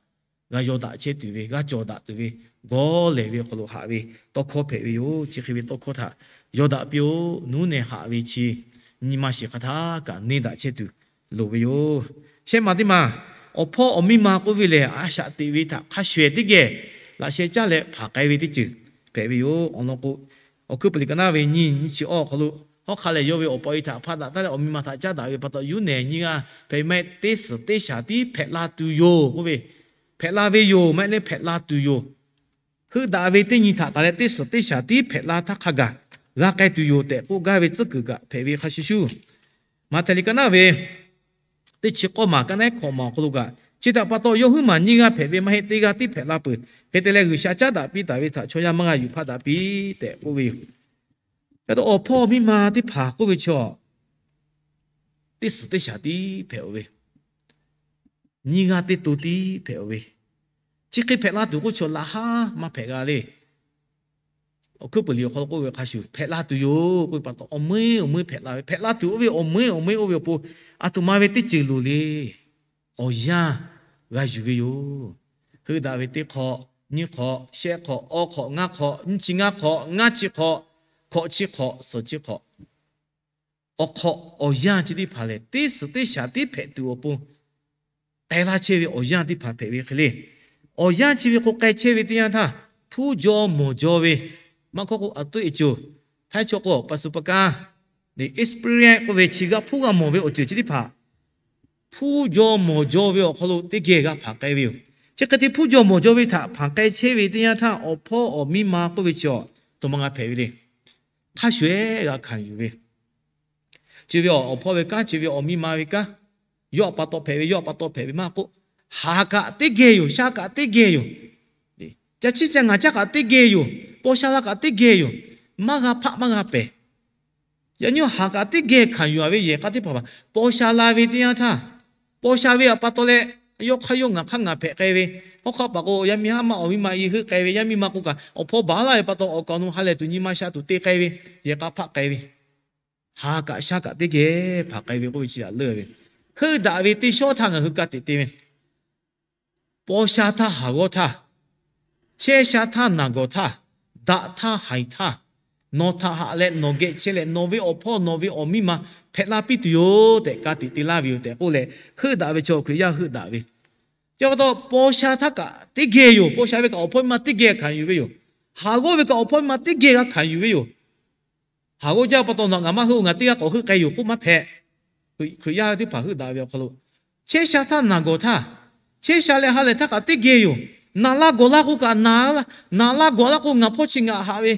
g'a yaw daꞈ chehˇ tuˬ ve, g'a cawˬ daꞈ tuˬ ve, gawˇ lehˬ ve awˬ hk'aw lo haꞈ ve tawˇ hkawˇ hpehꞈ ve yoˬ. Chi hk'e ve tawˇ hkawˇ htaꞈ yaw daꞈ piˇ-oˆ. Nuˉ nehˬ haꞈ ve chi nyi ma shiˍ hk'a htaˇ kaꞈ neˇ daꞈ chehˇ tuˬ loˍ ve yoˬ. Shehˆ maˬ teˇ maˬ, awˬ hpawˇ awˬ miˇ ma k'oˆ ve lehˬ a shaꞈ teꞈ ve htaꞈ hk'a shuˍ ehˍ teˇ geh laꞈ sheh caˉ leh hpanˍ k'ai ve teˇ ceuˬ hpehꞈ ve yoˬ. Awˬ lawn k'o, Awˬ hkuiˉ puiˍ liꞈ ka naˆ ve nyiˇ nyiˇ chi awˇ awˬ hk'aw lo, hawˉ hk'a lehˬ yawˇ ve awˬ pa awˬ e htaꞈ hpaˆ daꞈ taˉ leh awˬ miˇ ma htaꞈ caˉ daꞈ ve pa taw, yuˇ nehˬ nyiˇ g'aˇ hpehꞈ ve maˇ heˆ, teˇ suhˍ teˇ shaˍ tiˉ hpehꞈ la tuˬ yoˬ k'oˆ ve, hpehꞈ la ve yoˬ maˇ heˆ leh hpehꞈ la tuˬ yoˬ. Heuˆ daꞈ ve teˇ nyi htaꞈ taˍ leh teˇ suhˍ teˇ shaˍ tiˉ hpehꞈ la htaˇ hk'a gaˬ g'a k'ai tuˬ yoˬ tehꞈ k'oˆ gaˇ ve tcuhˉ kuiˬ kaꞈ hpehꞈ ve hk'a shuˍ shuˍ, Maꞈhtehˍ liꞈ ka naˆ ve teˇ chi k'awˇ maˬ ka naˆ hkawꞈ maˬ awˬ hk'aw lo kaꞈ, chi htaꞈ pa taw yawˇ huiˉ maˬ nyiˇ g'aˇ hpehꞈ ve maˇ heˆ, teˇ g'aˇ tiˉ hpehꞈ la peuˬ. Hk'e te leh G'uiˬsha caˉ daꞈ piˇ taˍ ve htaꞈ chaw yaˇ maˇ g'a yuˬ hpaˆ daꞈ piˇ tehꞈ k'oˆ ve yoˬ. Ca taw awˬ hpawˇ miˇ ma teˇ hpaˍ k'oˆ ve chaw teˇ suhˍ teˇ shaˍ tiˉ hpehꞈ-oˬ ve, nyiˇ g'aˇ teˇ to tiˉ hpehꞈ-oˬ ve, chi hk'e hpehꞈ la tuˬ k'oˆ chaw laꞈ haˉ maˇ hpehꞈ g'a le. Awˬ hkuiˉ puiˍ liꞈ awˬ hk'aw lo k'oˆ ve hk'a shuˍ hpehꞈ la tuˬ yoˬ k'oˆ ve pa taw awˬ meuiˉ awˬ meuiˉ hpehꞈ la ve, hpehꞈ la tuˬ oˇ ve awˬ meuiˉ awˬ meuiˉ oˇ ve awˬ pon, a htoꞈ ma ve teˇ ceuˬ loˍ le. Awˬ yanˇ g'a yuˬ ve yoˬ. Heuˆ daꞈ ve teˇ hk'awꞈ, nyiˇ hk'awꞈ, shehˆ hk'awꞈ, awˇ hk'awꞈ, ngaˇ hk'awꞈ, nyiˇ chi ngaˇ hk'awꞈ, ngaˇ chi hk'awꞈ, hkawꞈ chi hk'awꞈ, suhˍ chi hk'awꞈ, awˬ hk'awꞈ awˬ yanˇ chi teˇ hpaˍ lehˬ, teˇ suhˍ teˇ shaˍ tiˉ hpehꞈ tuˬ awˬ pon k'ai laˇ chehˇ ve awˬ yanˇ teˇ hpaˍ hpehꞈ ve hk'e le. Awˬ yanˇ chi ve k'o k'ai chehˇ ve teˇ yanˇ htaˇ, hpuˇ jaw mawˬ jaw ve, maˇ hkawˇ k'o a toˆ e coˬ, htaiˇ chaw k'o paˍ suˍ pa kaˇ, experience k'oˆ ve chi g'a hpuˇ g'a mawˬ ve awˬ ceuˬ chi teˇ hpaˍ hpuˇ jaw mawˬ jaw ve awˬ hk'aw lo teˇ geh g'a hpanˍ k'ai ve yoˬ. Chi hk'e te hpuˇ jaw mawˬ jaw ve htaꞈ hpanˍ k'ai chehˇ ve teˇ yanˇ htaˇ, awˬ hpawˇ awˬ miˇ ma k'oˆ ve chi a htoꞈ ma g'a hpehꞈ ve le. Hk'a shuˍ ehˉ g'a hkanˍ yuˬ ve, chi ve awˬ hpawˇ ve kanˉ, chi ve awˬ miˇ ma ve kanˉ, yawˇ awˬ pa taw hpehꞈ ve, yawˇ awˬ pa taw hpehꞈ ve maˇ k'oˆ, haˍ kaꞈ teˇ geh yoˬ, sha kaꞈ teˇ geh yoˬ, ca chiˇ ca ngaˬ caˉ kaꞈ teˇ geh yoˬ, paw sha la kaꞈ teˇ geh yoˬ, maˇ g'a hpaˆ maˇ g'a pehˬ. Yaꞈ nyi haˍ kaꞈ teˇ geh hkanˍ yuˬ-a ve yehˬ k'a teˇ hpaˍ hpaˍ paw sha la ve teˇ yanˇ htaˇ, paw sha ve awˬ pa taw leh yawˇ hk'aˇ yawˇ ngaˬ hk'aˇ ngaˬ hpehꞈ k'ai ve, hawˉ hk'aˆ paˍ k'o yaˇ miˇ haˉ maˇ awˬ miˇ ma i heuˆ k'ai ve, yaˇ miˇ ma k'o kaꞈ awˬ hpawˇ baˬ laˇ ve pa taw awˬ kaˍ awˬ nu ha lehˬ tuˬ nyi ma sha tuˬ te k'ai ve, yehˬ k'a hpaˆ k'ai ve, haˍ kaꞈ sha kaꞈ teˇ geh hpanˍ k'ai ve k'oˆ ve chi htaꞈ leuˉ ve, heuˆ daꞈ ve teˇ shawˉ htaˇ ngaˬ hui ka tiꞈ te ve, paw sha htaˇ haˍ g'awˇ htaˇ, chehˇ sha htaˇ naˬ gawˬ htaˇ, daꞈ htaˇ haiˬ htaˇ, nawˬ htaꞈ haꞈ leh nawˬ geh chehˇ leh nawˬ ve awˬ hpawˇ nawˬ ve awˬ miˇ ma hpehꞈ la piˇ tuˬ yoˬ tehꞈ ka tiꞈ te laˇ ve yoˬ tehꞈ k'oˆ leh, heuˆ daꞈ ve chaw Hkriꞈ yaˇ heuˆ daꞈ ve, chi pa taw paw sha htaˇ kaꞈ teˇ geh yoˬ. Paw sha ve kaꞈ awˬ hpawˇ miˇ ma teˇ geh hkanˍ yuˬ ve yoˬ. Haˍ g'awˇ ve kaꞈ awˬ hpawˇ miˇ ma teˇ geh g'a hkanˍ yuˬ ve yoˬ. Haˍ g'awˇ jaˇ pa taw nawˬ ngaˬ maˇ heuˆ-oˬ, ngaˬ teˇ g'aˇ k'awꞈ heuˆ k'ai yoˬ k'oˆ maˇ hpehꞈ. Hkriꞈ yaˇ teˇ hpaˍ heuˆ daꞈ ve awˬ hk'aw lo, chehˇ sha htaˇ naˬ gawˬ htaˇ, chehˇ sha leh ha lehˬ htaˇ kaꞈ teˇ geh yoˬ. Naˬ la gawˬ la k'o kaꞈ, naˬ la gawˬ la k'o ngaˬ hpawˇ chi ngaˬ haꞈ ve,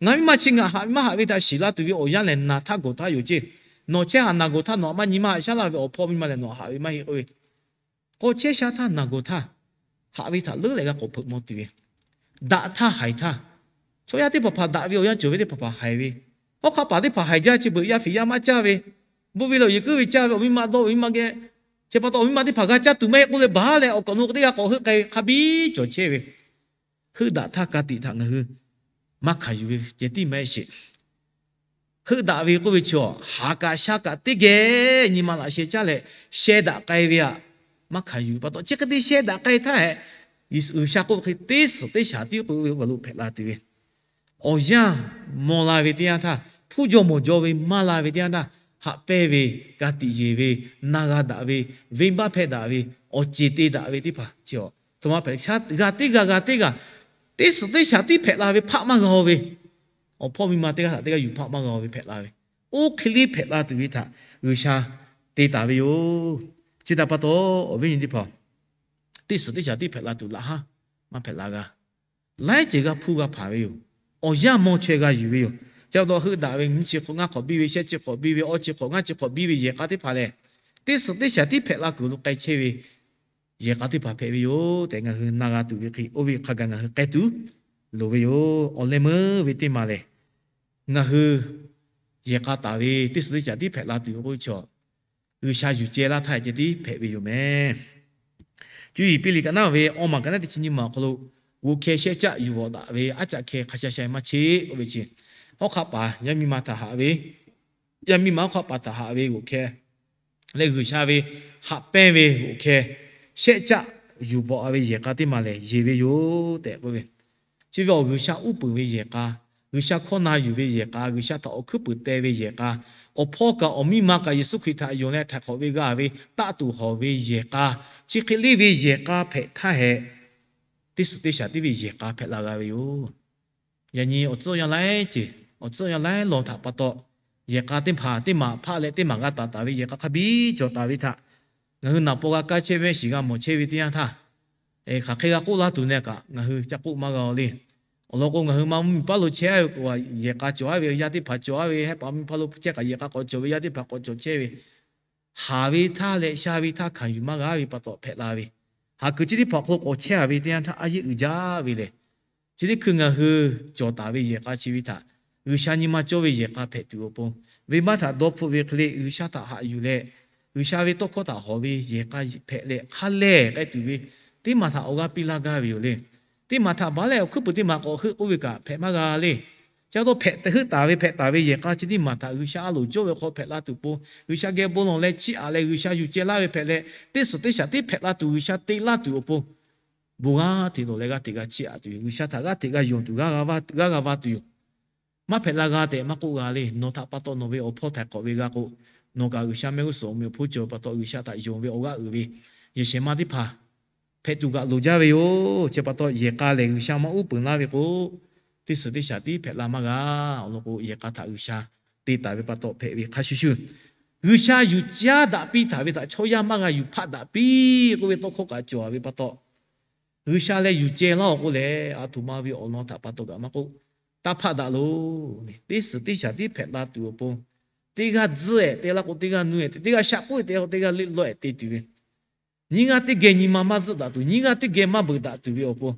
Ngaˬ miˇ ma chi ngaˬ haꞈ ve maˇ haꞈ ve htaꞈ shiˍ la tuˬ ve awˬ yanˇ lehˬ, naˬ htaˇ gawˬ htaˇ yoˬ ceˇ. Nawˬ chehˇ haꞈ naˬ gawˬ htaˇ nawˬ aꞈ maˇ nyi maˇ haꞈ shaˉ laˇ ve awˬ hpawˇ miˇ ma lehˬ nawˬ haꞈ ve maˇ heˆ k'oˆ ve. K'awꞈ chehˇ sha htaˇ naˬ gawˬ htaˇ haꞈ ve htaꞈ leuˉ leh g'a k'awꞈ hpeuꞈ maw tuˬ ve, daꞈ htaˇ haiˬ htaˇ, chaw yaˇ teˇ hpaˍ hpaˍ daꞈ ve awˬ yanˇ cawˬ ve teˇ hpaˍ hpaˍ haiˬ ve, hawˉ hk'aˆ paˍ teˇ hpaˍ haiˬ jaˇ chi beuꞈ yaˇ fiˍ yaˇ maˇ caˇ ve, bon ve leh awˬ yeˬ kuiˉ ve caˇ ve, awˬ miˇ ma dawˇ ve, awˬ miˇ ma geh, chi pa taw awˬ miˇ ma teˇ hpaˍ g'a caˇ tuˬ maˇ heˆ k'oˆ leh baˬ leh awˬ kaꞈ nawˬ teˇ g'aˇ k'awꞈ heuˆ k'ai ve hk'a biˇ cawˬ chehˇ ve. Heuˆ daꞈ htaˇ ka tiꞈ htaꞈ ngaˬ hui maˇ hkanˍ yuˬ ve ceh tiˉ maˇ heˆ sheˍ. Heuˆ daꞈ ve k'oˆ ve chi, haˍ kaꞈ sha kaꞈ teˇ geh nyi ma laꞈ sheh caˇ leh sheh daꞈ k'ai ve htaꞈ maˇ hkanˍ yuˬ ve pa taw, chi hk'e te sheh daꞈ k'ai htaˇ hehꞈ, G'uiˬsha k'oˆ ve hk'e teˇ suhˍ teˇ shaˍ tiˉ k'oˆ ve awˬ kaˬ lo hpehꞈ la tuˬ ve, awˬ yanˇ maw la ve teˇ yanˇ htaˇ, hpuˇ jaw mawˬ jaw ve maˇ la ve teˇ yanˇ htaˇ, haꞈ pehnˇ ve, ka tiꞈ yeˬ ve, na g'a daꞈ ve, venˇbaˆ hpehˇ daꞈ ve, awˬ ceˬ te daꞈ ve teˇ hpaˍ chi, a, htoꞈ ma hpehꞈ, g'a teˇ g'aˇ g'a teˇ g'aˇ, teˇ suhˍ teˇ shaˍ tiˉ hpehꞈ la ve hpaˆ maˇ g'a-o ve, awˬ hpawˇ miˇ ma teˇ g'aˇ htaꞈ teˇ g'aˇ yuˬ hpaˆ maˇ g'a-o ve hpehꞈ la ve, oˇ hk'e liˇ hpehꞈ la tuˬ ve htaꞈ G'uiˬsha te taˍ ve yoˬ. Chi htaꞈ pa taw, awˬ viˉ nyi teˇ hpaˍ, teˇ suhˍ teˇ shaˍ tiˉ hpehꞈ la tuˬ laꞈ haˉ maˇ hpehꞈ la g'a. Laiˉ ceuˬ g'a hpuˇ g'a hpanˍ ve yoˬ. Awˬ yanˇ mawˇ chaweh g'a yuˬ ve yoˬ. Chi pa taw heuˆ daꞈ ve, nyiˇ chi hk'awꞈ ngaˇ hk'awꞈ biˇ ve, shehˆ chi hk'awꞈ biˇ ve, awˇ chi hk'awꞈ ngaˇ chi hk'awꞈ biˇ ve yehˬ k'a teˇ hpaˍ lehˬ, teˇ suhˍ teˇ shaˍ tiˉ hpehꞈ la kuiˬ lo k'ai chehˇ ve yehˬ k'a teˇ hpaˍ hpehꞈ ve yoˬ tehꞈ ngaˬ hui na g'a tuˬ ve hk'e, oˇ ve hk'a gaˬ ngaˬ hui k'ai tuˬ loˍ ve yoˬ. Awˬ leh meuˇ ve teˇ maˬ lehˬ, ngaˬ hui yehˬ k'a taˍ ve teˇ suhˍ teˇ shaˍ tiˉ hpehꞈ la tuˬ ve k'oˆ ve chaw, G'uiˬsha yuˬ ceh laˇ htaˇ ceh tiˉ hpehꞈ ve yoˬ meh. Cuˇ yiˍ piˇ liꞈ kaꞈ naˉ ve awˬ maˬ kaꞈ naˉ teˇ chi nyi maˬ awˬ hk'aw lo, g'oꞈ hkeh shehˆ caˆ yuˬ vawꞈ daꞈ ve aˉ caˆ hkeh hk'a sha sha maˇ cheˇ k'oˆ ve chi, hawˉ hk'aˆ paˍ yaˇ miˇ ma htaꞈ haꞈ ve, yaˇ miˇ ma hawˉ hk'aˆ paˍ htaꞈ haꞈ ve g'oꞈ hkeh leh G'uiˬsha ve haꞈ pehnˇ ve g'oꞈ hkeh shehˆ caˆ yuˬ vawꞈ-a ve yehˬ k'a teˇ maˬ lehˬ yeˬ ve yoˬ tehꞈ k'oˆ ve, chi ve awˬ G'uiˬsha uˉ peunˍ ve yehˬ k'a, G'uiˬsha hkawˇ na yuˬ ve yehˬ k'a, G'uiˬsha htaꞈ awˬ hkuiˉ puiˍ teh ve yehˬ k'a, awˬ hpawˇ kaꞈ awˬ miˇ ma kaꞈ Yeˍsuˆ Hkriꞈ htaꞈ yonˍ leh htaiˍ hk'awꞈ ve g'a ve taˆ tuˬ hawˬ ve yehˬ k'a, chi hk'e leˇ ve yehˬ k'a hpehꞈ htaˇ hehꞈ, teˇ suhˍ teˇ shaˍ tiˉ ve yehˬ k'a hpehꞈ la g'a ve yoˬ. Yaꞈ nyi awˬ tcuhˉ awˬ yanˇ laiˉ ceuˬ, awˬ tcuhˉ awˬ yanˇ laiˉ law htaꞈ pa taw, yehˬ k'a teˇ hpaˍ teˇ maˬ hpaˆ leh teˇ maˬ g'a taˍ taˍ ve yehˬ k'a hk'a biˇ cawˬ taˍ ve htaꞈ ngaˬ hui naˍ paw g'a kaˇ chehˇ ve shiˍ g'a mawˬ chehˇ ve teˇ yanˇ htaˇ, hk'aˬ hk'e g'a k'oˆ laˇ tuˬ na kaꞈ ngaˬ hui ca k'oˆ maˇ g'a-o le. Awˬ lawn k'o, ngaˬ hui ma mvuhˇmiˬ paˉ lo chehˇ ve k'o, yehˬ k'a cawˬ-a ve yaˇ teˇ hpaˍ cawˬ-a ve, hehˉ paˍ mvuhˇmiˬ paˉ lo chehˇ kaꞈ yehˬ k'a k'awꞈ cawˬ ve yaˇ teˇ hpaˍ k'awꞈ cawˬ chehˇ ve, haˍ ve htaˇ leh sha ve htaˇ hkanˍ yuˬ maˇ g'a ve pa taw hpehꞈ la ve, haˍ kuiˬ chi teˇ hpaˍ awˬ hk'aw lo k'awꞈ chehˇ-a ve teˇ yanˇ htaˇ a yeˇ uiˍ jaˇ ve lehˬ, chi teˇ hkui ngaˬ hui cawˬ taˍ ve yehˬ k'a chi ve htaꞈ G'uiˬsha nyi ma cawˇ ve yehˬ k'a hpehꞈ tuˬ awˬ pon, venˇbaˆ htaꞈ dawˇ hpfuhˆ ve hk'e le G'uiˬsha htaꞈ haꞈ yuˬ leh, G'uiˬsha ve tawˇ hkawˇ htaꞈ hawˬ ve yehˬ k'a hpehꞈ leh hk'a lehˬ k'ai tuˬ ve teˇ maˬ htaꞈ awˬ g'aˇ piˇ laˇ gaˇ ve yoˬ le. Teˇ maˬ htaꞈ baˬ leh awˬ hkuiˉ puiˍ teˇ maˬ k'awꞈ heuˆ k'oˆ ve kaꞈ hpehꞈ maˇ g'a le. Chi pa taw hpehꞈ heuˆ taˍ ve hpehꞈ taˍ ve yehˬ k'a chi teˇ maˬ htaꞈ G'uiˬsha a loˍ cawˇ ve hk'aw hpehꞈ la tuˬ pon, G'uiˬsha geh bon lawˬ leh chiˇ aꞈ leh G'uiˬsha yuˬ ceh laˇ ve hpehꞈ leh, teˇ suhˍ teˇ shaˍ tiˉ hpehꞈ la tuˬ G'uiˬsha te laˇ tuˬ awˬ pon, bon g'aˇ hteꞈ lawˬ leh g'aˇ hteꞈ g'a chiˇ aꞈ tuˬ yoˬ. G'uiˬsha htaꞈ g'aˇ hteꞈ g'a yonˍ tuˬ g'aˇ g'a va tuˬ yoˬ. Maˇ hpehꞈ la g'a tehꞈ maˇ k'oˆ g'a le. Nawˬ htaꞈ pa taw nawˬ ve awˬ hpawˇ htaiˍ hk'awꞈ ve g'a k'o, nawˬ kaꞈ G'uiˬsha mehˆ g'uˇ suhˍ awˬ meꞈ awˬ hponˇ cawˬ ve pa taw G'uiˬsha htaꞈ yonˍ ve awˬ g'aˇ uiˍ ve yehˬ shehˍ ma teˇ hpaˍ hpehꞈ tuˬ kaꞈ loˍ jaˇ ve yoˬ. Chi pa taw yehˬ k'a lehˬ G'uiˬsha maˇ uˉ peunˍ laˇ ve k'o, teˇ suhˍ teˇ shaˍ tiˉ hpehꞈ la maˇ g'a. Awˬ lawn k'o, yehˬ k'a htaꞈ G'uiˬsha te taˍ ve pa taw hpehꞈ ve hk'a shuˍ shuˍ, G'uiˬsha yuˬ caˉ daꞈ piˇ htaꞈ ve htaꞈ chaw yaˇ maˇ g'a yuˬ hpaˆ daꞈ piˇ k'oˆ ve tawˇ hkawˇ kaꞈ cawˬ ve pa taw, G'uiˬsha leh yuˬ ceh laˇ-oˬ k'oˆ leh, a htoꞈ ma ve awˬ lawn htaꞈ pa taw kaꞈ maˇ k'oˆ, taˇ hpaˆ daꞈ loˬ. Teˇ suhˍ teˇ shaˍ tiˉ hpehꞈ la tuˬ awˬ pon, teˇ g'aˇ tzuhˇ-ehˍ te laˇ k'o, teˇ g'aˇ nu-ehˍ te, teˇ g'aˇ shaˆ k'oˆ-ehˍ te laˇ k'o, teˇ g'aˇ liˆ lawˇ-ehˍ te tuˬ ve, nyiˇ g'aˇ teˇ geh nyi ma maˇ zuhˆ daꞈ tuˬ, nyiˇ g'aˇ teˇ geh maˇ beuꞈ daꞈ tuˬ ve awˬ pon,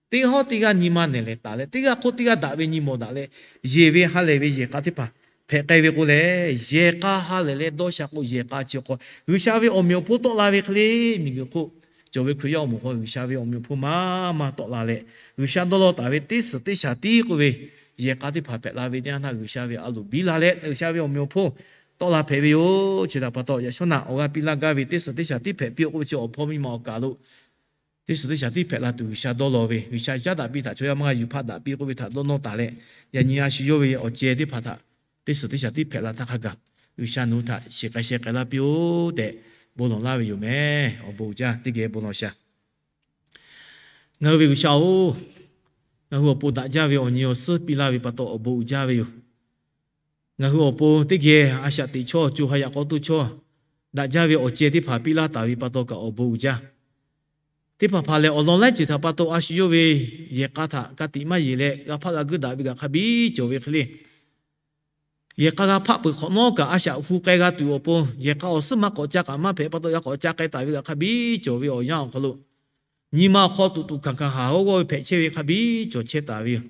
teˇ g'aˇ hawˉ teˇ g'aˇ nyi ma nehˬ lehˬ taˍ leh, teˇ g'aˇ hk'oˆ teˇ g'aˇ daꞈ ve nyi mawˬ daꞈ leh, yeˬ ve ha lehˬ ve yehˬ k'a teˇ hpaˍ hpehꞈ k'ai ve k'o lehˬ, yehˬ k'a ha lehˬ leh dawˇ sha k'o, yehˬ k'a chi awˬ hk'aw G'uiˬsha ve awˬ meꞈ awˬ hponˇ tawˆ la ve hk'e le, miˬguiˬ hk'oˆ cawˬ ve Hkriꞈ yaˇ awˬ moˍ hk'aw G'uiˬsha ve awˬ meꞈ awˬ hponˇ maˇ maˇ tawˆ la leh, G'uiˬsha dawˇ law taˍ ve teˇ suhˍ teˇ shaˍ tiˉ k'oˆ ve yehˬ k'a teˇ hpaˍ hpehꞈ la ve teˇ yanˇ htaˇ, G'uiˬsha ve a loˍ biˇ la leh G'uiˬsha ve awˬ meꞈ awˬ hponˇ tawˆ la hpehꞈ ve yoˬ. Chi htaꞈ pa taw, yaꞈ shawˉ naꞈ awˬ g'aˇ piˇ laˇ gaˇ ve teˇ suhˍ teˇ shaˍ tiˉ hpehꞈ piˇ-oˆ k'oˆ ve chi awˬ hpawˇ miˇ ma awˬ kaˬ lo teˇ suhˍ teˇ shaˍ tiˉ hpehꞈ la tuˬ G'uiˬsha dawˇ law ve, G'uiˬsha caˉ daꞈ piˇ htaꞈ chaw yaˇ maˇ g'a yuˬ hpaˆ daꞈ piˇ k'oˆ ve htaꞈ dawˇ nawˇ taˍ leh, yaꞈ nyi a shu yawˇ ve awˬ ceh teˇ hpaˍ htaꞈ teˇ suhˍ teˇ shaˍ tiˉ hpehꞈ la htaˇ hk'a gaˬ, G'uiˬsha nawˬ hui htaꞈ shiˍ k'ai sheh k'ai laˇ piˇ-oˆ tehꞈ bon lawˬ laˇ ve yoˬ meh. Awˬ bon uiˍ jaˇ. Teˇ geh bon lawˬ shaˍ. Ngaˬ hui ve G'uiˬsha-oˬ, ngaˬ hui awˬ pon daꞈ jaˇ ve awˬ nyi awˬ suhˉ piˇ laˇ ve pa taw awˬ bon uiˍ jaˇ ve yoˬ. Ngaˬ hui awˬ pon teˇ geh a shaꞈ teꞈ chawˇ, co ha yaꞈ k'aw toˇ chawˇ, daꞈ jaˇ ve awˬ ceh teˇ hpaˍ piˇ laˇ taˍ ve pa taw kaꞈ awˬ bon uiˍ jaˇ. teˇ hpaˍ hpaˍ lehˬ, awˬ lawn laiˉ ceuˬ htaꞈ pa taw a shu yawˇ ve yehˬ k'a htaꞈ ka tiꞈ maˇ yeˬ leh g'a hpaˆ g'a guiˇ daꞈ ve kaꞈ hk'a biˇ cawˬ ve hk'e le. Yehˬ k'a g'a hpaˆ peuˬ hk'awꞈ nawˉ kaꞈ a shaꞈ hu k'ai g'a tuˬ awˬ pon, yehˬ k'a awˬ suhˉ maˇ k'awꞈ ca kaꞈ maˇ hpehꞈ pa taw, g'a k'awꞈ ca k'ai taˍ ve kaꞈ hk'a biˇ cawˬ ve awˬ yanˇ awˬ hk'aw lo, nyi ma awˬ hk'aw tuꞈ tuꞈ hkanˍ hkanˍ haˍ g'awˇ g'awˇ ve hpehꞈ chehˇ ve hk'a biˇ cawˬ chehˇ taˍ ve yoˬ.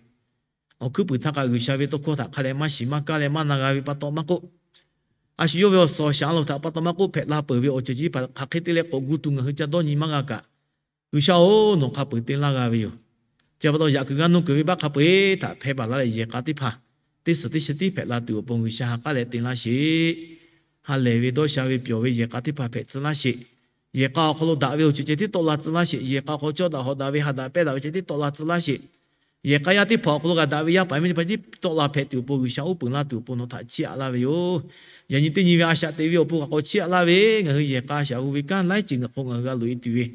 Awˬ hkuiˉ puiˍ htaˇ kaꞈ G'uiˬsha ve tawˇ hkawˇ htaꞈ hk'a dehꞈ maˇ shiˍ maˇ kaˇ leh maˇ na g'a ve pa taw maˇ k'oˆ, a shu yawˇ ve awˬ suhˍ awˬ shaˍ lo htaꞈ pa taw maˇ k'oˆ, hpehꞈ la peuˬ ve awˬ ceuˬ chi teˇ hpaˍ hk'aˬ hk'e te leh k'awꞈ gu tuˬ ngaˬ hui ca dawˇ nyi maˇ g'a kaꞈ, G'uiˬsha-oˬ, nawˬ hk'a peu-eˬ te laˇ g'a ve yoˬ. Chi pa taw yaꞈ kuiˬ g'a nuˇ kuiˬ ve baˆ hk'a peu-eˬ htaꞈ hpehˇ baˬ laˇ leh yehˬ k'a teˇ hpaˍ teˇ suhˍ teˇ shaˍ tiˉ hpehꞈ la tuˬ awˬ pon G'uiˬsha ha k'aˉ leh te laˇ sheˍ. Ha lehˬ ve dawˇ sha ve pyawˬ ve yehˬ k'a teˇ hpaˍ hpehꞈ tcuh laˇ sheˍ. Yehˬ k'a awˬ hk'aw lo daꞈ ve awˬ ceuˬ ceh tiˉ tawˆ la tcuh laˇ sheˍ. Yehˬ k'a awˬ hk'aw cawˇ daꞈ hawꞈ daꞈ ve ha daꞈ pehˇ daꞈ ve ceh tiˉ tawˆ la tcuh laˇ sheˍ. Yehˬ k'a yaˇ teˇ hpaˍ awˬ hk'aw lo g'a daꞈ ve yaˇ paˍ yaˇ miˇ teˇ hpaˍ tiˉ tawˆ la hpehꞈ tuˬ awˬ pon G'uiˬsha uˉ peunˍ laˇ tuˬ awˬ pon nawˬ htaꞈ chiˇ aꞈ laˇ ve yoˬ. Yaꞈ nyi teˇ nyi ve a shaꞈ teꞈ ve awˬ pon kaꞈ k'awꞈ chiˇ aꞈ laˇ ve, ngaˬ hui yehˬ k'a a shaꞈ hu ve kanˉ laiˉ ceuˬ ngaˬ hk'aw ngaˬ hui g'a loꞈ e tuˬ ve,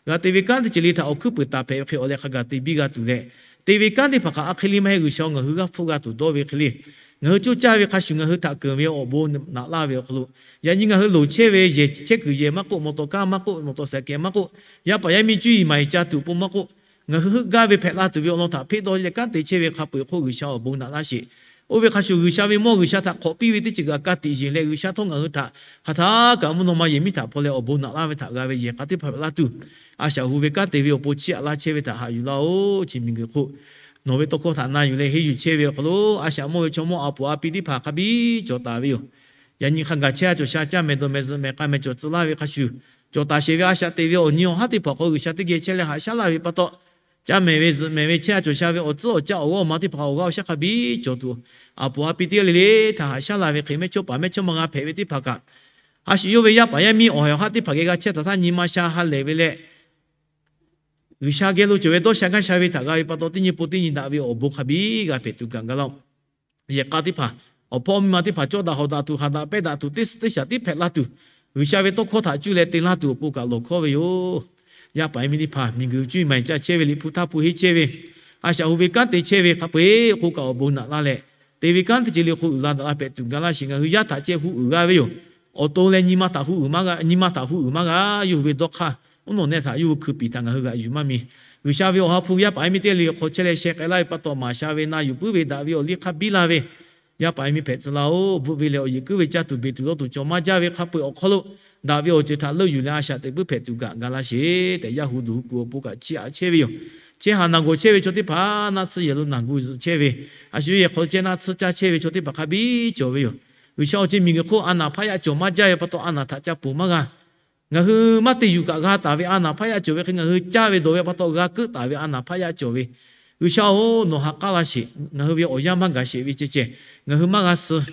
g'a te ve kanˉ teˇ ceuˬ le htaꞈ awˬ hkuiˉ puiˍ taˍ hpehꞈ ve hk'e awˬ leh hk'a gaˬ te biˇ g'a tuˬ leh, te ve kanˉ teˇ hpaˍ kaꞈ a hk'e le maˇ heˆ, G'uiˬsha ngaˬ hui g'aˇ hpfuhˆ g'a tuˬ dawˇ ve hk'e le, ngaˬ hui coˇ caˇ ve hk'a shuˍ ngaˬ hui htaꞈ keunˍ ve awˬ bon naꞈ laˇ ve awˬ hk'aw lo, yaꞈ nyi ngaˬ hui loˍ chehˇ ve yehˬ chehˇ kuiˬ yehˬ maˇ k'oˆ, mawˬ tawˍ kaˇ maˇ k'oˆ, mawˬ tawˍ saˍ kehˬ maˇ k'oˆ, yaˇ paˍ yaˇ miˇ cuˇ yiˍ maˍ yiˍ ca tuˬ awˬ pon maˇ k'oˆ, ngaˬ hui heuˆ gaˇ ve hpehꞈ la tuˬ ve awˬ lawn htaꞈ hpeˆ dawˇ leh kanˉ te chehˇ ve hk'a peu-eˬ hk'oˆ G'uiˬsha awˬ bon naꞈ laˇ sheˍ. Oˇ ve hk'a shuˍ G'uiˬsha ve mawˇ G'uiˬsha htaꞈ hk'awꞈ piˇ ve teˇ ceuˬ kaꞈ ka tiꞈ yeˬ leh G'uiˬsha htawˇ ngaˬ hui htaꞈ hk'aˬ htaˇ kaꞈ mvuhˇ naw ma yehˬ miˉ htaꞈ hpaw leh awˬ bon naꞈ laˇ ve htaꞈ g'a ve yehˬ k'a teˇ hpaˍ hpehꞈ laˇ tuˬ, a shaꞈ hu ve kanˉ te ve awˬ pon chiˇ aꞈ laˇ chehˇ ve htaꞈ haꞈ yuˬ laˇ-oˆ. Chi miˬguiˬ hk'oˆ nawˬ ve tawˇ hkawˇ htaꞈ na yuˬ leh henˇ yuˬ chehˇ ve awˬ hk'aw lo a shaꞈ mawˇ ve chaw mawˇ a puˍ a pi teˇ hpaˍ hk'a biˇ cawˬ taˍ ve yoˬ. Yaꞈ nyi hk'a gaˬ chehˇ a cawˬ sha caˇ mehˍ dawˬ mehˍ zuhꞈ mehˍ k'a mehˍ cawˬ tcuh laˇ ve hk'a shuˍ, cawˬ taˍ sheˍ ve a shaꞈ teꞈ ve awˬ nyi awˬ haˉ teˇ hpaˍ hk'aw G'uiˬsha teˇ geh chehˇ leh haꞈ shaˉ laˇ ve pa taw, caˇ mehˍ ve zuhꞈ mehˍ ve chehˇ a cawˬ sha ve awˬ tcuhˉ awˬ caˇ awˬ g'aˇ awˬ ma teˇ hpaˍ hk'aw awˬ g'aˇ awˬ shaˉ hk'a biˇ cawˬ tuˬ, a puˍ a pi teˇ g'aˇ le le htaꞈ haꞈ shaˉ laˇ ve hk'e mehˇchawˇ paˍ mehˇchawˇma g'a hpehꞈ ve teˇ hpaˍ kaꞈ, a shu yawˇ ve yaˇ paˍ yaˇ miˇ awˬ haiˬ awˬ haˉ teˇ hpaˍ geh g'a chehˇ taˍ htaˇ nyi ma sha ha lehˬ ve leh, G'uiˬsha geh lo cawˬ ve dawˇ sha gaˇ sha ve htaꞈ g'a ve pa taw teˇ nyi pon teˇ nyi daꞈ ve awˬ bon hk'a biˇ g'a hpehꞈ tuˬ kaꞈ ga laˇ-oˆ. Yehˬ k'a teˇ hpaˍ awˬ hpawˇ miˇ ma teˇ hpaˍ cawˇ daꞈ hawꞈ daꞈ tuˬ, haꞈ daꞈ pehˇ daꞈ tuˬ, teˇ suhˍ teˇ shaˍ tiˉ hpehꞈ laˇ tuˬ, G'uiˬsha ve tawˇ hkawˇ htaꞈ cuˇ leh te laˇ tuˬ awˬ pon kaꞈ lawˬ hkawˇ ve yoˬ. Yaˇ paˍ yaˇ miˇ teˇ hpaˍ miˬguiˬ cuˇ yiˍ maˍ yiˍ ca chehˇ ve, liꞈ hpu htaˇ hpu henˇ chehˇ ve, a shaꞈ hu ve kanˉ te chehˇ ve hk'a peu-eˬ hk'oˆ kaꞈ awˬ bon naꞈ laˇ leh, te ve kanˉ teˇ ceuˬ le hk'oˆ uiˍ la daꞈ la hpehꞈ tuˬ ga laˇ sheˍ. Ngaˬ hui yaˇ htaꞈ ceh hu uiˍ g'a ve yoˬ. Awˬ to leh nyi ma htaꞈ hu uiˍ maˇ g'a, nyi ma htaꞈ hu uiˍ maˇ g'a. Yawˇ hui ve dawˇ hk'aˇ, mvuhˇ naw nehˆ htaꞈ yawˇ hui hkui piˍ htaꞈ ngaˬ hui g'aꞈ yuˬ maˇ mi. G'uiˬsha ve awˬ ha hpu yaˇ paˍ yaˇ miˇ teˇ g'aˇ le hk'aw chehˇ leh sheh k'ai laˇ ve pa taw, maˍ sha ve na yuˬ puiˉ ve daꞈ ve awˬ liˇ hk'a biˇ la ve, yaˇ paˍ yaˇ miˇ hpehꞈ tcuh laˇ-oˆ. Bvuhꞈ ve lehˬ awˬ yeˬ kuiˉ ve caˇ tuˬ beˬ tuˬ dawˇ tuˬ cawˬ maˇ jaˇ ve hk'a peu-eˬ awˬ hk'aw lo, daꞈ ve awˬ ceuˬ htaꞈ leuˆ yuˬ leh a shaꞈ teꞈ puiˉ hpehꞈ tuˬ kaꞈ ga laˇ sheˍ tehꞈ, yaˇ hu duˬ hu kuˬ awˬ pon kaꞈ chiˇ aꞈ chehˇ ve yoˬ. Chehˇ haˍ naˬ gawˬ chehˇ ve chaw teˇ hpaˍ naˆ tsuhˇ yehˬ lo naˬ gu zuhꞈ chehˇ ve, a shu yehˬ hk'aw chehˇ naˆ tsuhˇ caˇ chehˇ ve chaw teˇ hpaˍ hk'a biˇ cawˬ ve yoˬ. G'uiˬsha awˬ ceuˬ miˬguiˬ hk'oˆ a naˍ hpaˇ yaˇ cawˬ maˇ jaˇ ve pa taw, a naˍ htaꞈ ca ponˬ maˇ g'a. Ngaˬ hui maˇ te yuˬ kaꞈ g'a taˍ ve a naˍ hpaˇ yaˇ cawˬ ve hk'e, ngaˬ hui caˇ ve dawˬ ve pa taw g'a keuˆ taˍ ve a naˍ hpaˇ yaˇ cawˬ ve, G'uiˬsha-oˬ, nawˬ ha k'aˉ laˇ sheˍ. Ngaˬ hui ve awˬ yanˇ maˇ gaˬ sheˍ ve ceh ceh, ngaˬ hui maˇ g'a suh,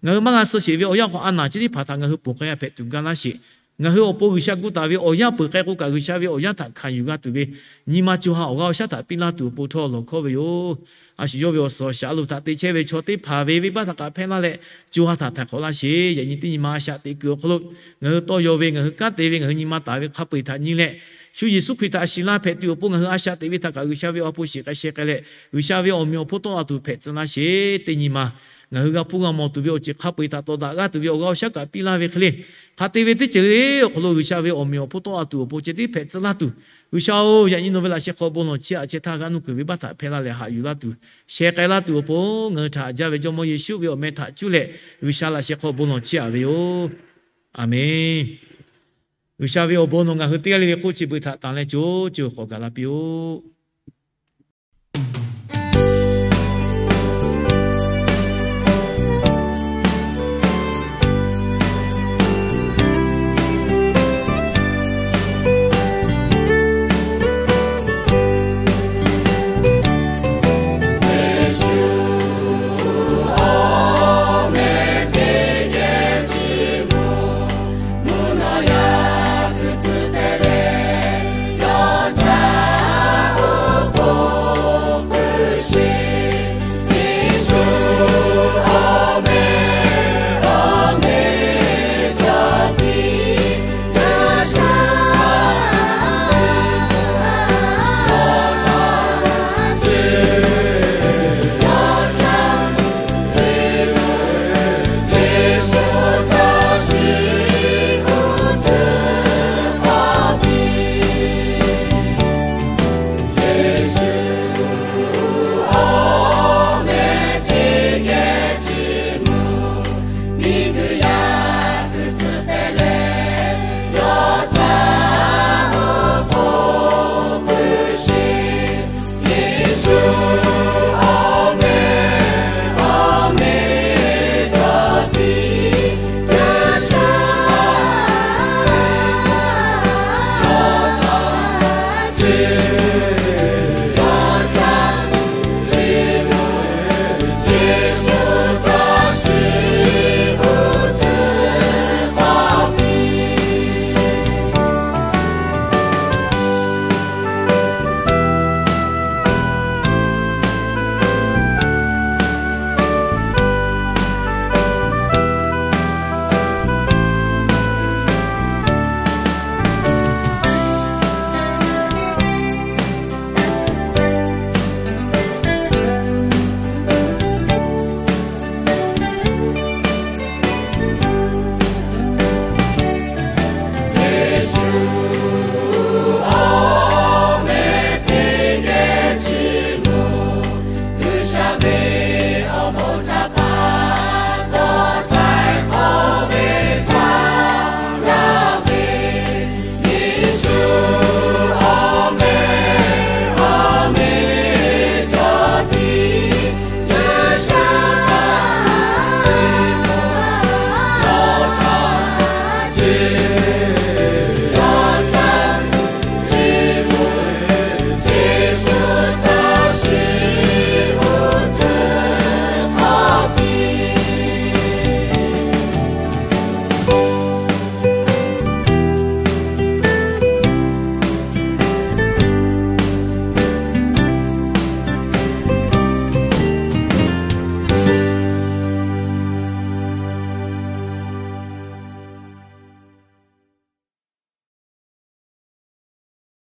ngaˬ hui maˇ g'a suh sheˍ ve awˬ yanˇ hk'aw a naˍ chi teˇ hpaˍ htaꞈ ngaˬ hui ponˬ k'ai g'a hpehꞈ tuˬ ga laˇ sheˍ. Ngaˬ hui awˬ pon G'uiˬsha gu taˍ ve awˬ yanˇ peuˬ k'ai k'o kaꞈ, G'uiˬsha ve awˬ yanˇ htaꞈ hkanˍ yuˬ g'a tuˬ ve nyi ma co ha awˬ g'aˇ awˬ shaˉ htaꞈ piˇ laˇ tuˬ awˬ pon htawˇ lawˬ hkawˇ ve yoˬ. A shu yawˇ ve awˬ suhˍ awˬ shaˍ lo htaꞈ te chehˇ ve chaw teˇ hpaˍ ve venˇbaˆ htaꞈ kaꞈ hpehˇ laˇ leh, co ha htaꞈ htaiˍ hk'awꞈ laˇ sheˍ. Yaꞈ nyi teˇ nyi ma a shaꞈ teꞈ kuiˬ awˬ hk'aw lo, ngaˬ hui tawˇ yaw ve, ngaˬ hui kanˉ te ve, ngaˬ hui nyi ma taˍ ve hk'a peu-eˬ htaꞈ nyi leh, shu Yeˍsuˆ Hkriꞈ htaꞈ shiˍ la hpehꞈ tuˬ awˬ pon ngaˬ hui a shaꞈ teꞈ ve htaꞈ kaꞈ G'uiˬsha ve awˬ ha hpu shiˍ k'ai sheh k'ai leh, G'uiˬsha ve awˬ meꞈ awˬ hponˇ tawˆ la tuˬ hpehꞈ tcuh laˇ sheˍ. Teˇ nyi ma ngaˬ hui g'a hpuˇ g'a mawˬ tuˬ ve awˬ ceuˬ hk'a peu-eˬ htaꞈ tawˍ daꞈ g'aˇ tuˬ ve awˬ g'aˇ awˬ shaˉ kaꞈ piˇ laˇ ve hk'e le, hk'a te ve teˇ ceuˬ le awˬ hk'aw lo G'uiˬsha ve awˬ meꞈ awˬ hponˇ tawˆ la tuˬ awˬ pon ceh tiˉ hpehꞈ tcuh laˇ tuˬ, G'uiˬsha-oˬ, yaꞈ nyi nawˬ ve laꞈ sheh hk'aw bon lawˬ chiˇ aꞈ chehˇ htaˇ g'aˇ nuˇ kuiˬ venˇbaˆ htaꞈ hpehˇ laˇ leh haꞈ yuˬ laˇ tuˬ, sheh k'ai laˇ tuˬ awˬ pon ngaˬ hui htaꞈ haꞈ jaˇ ve Jawˇmawˇ Yeˍsuˆ ve awˬ meh htaꞈ cuˇ leh G'uiˬsha laꞈ sheh hk'aw bon lawˬ chiˇ aꞈ ve yoˬ. Aˬmenˍ. G'uiˬsha ve awˬ bon nawˬ ngaˬ hui teˇ g'aˇ le le hk'oˆ chi beuꞈ htaꞈ tanˬ leh co co k'awꞈ gaˬ la piˇ-oˆ.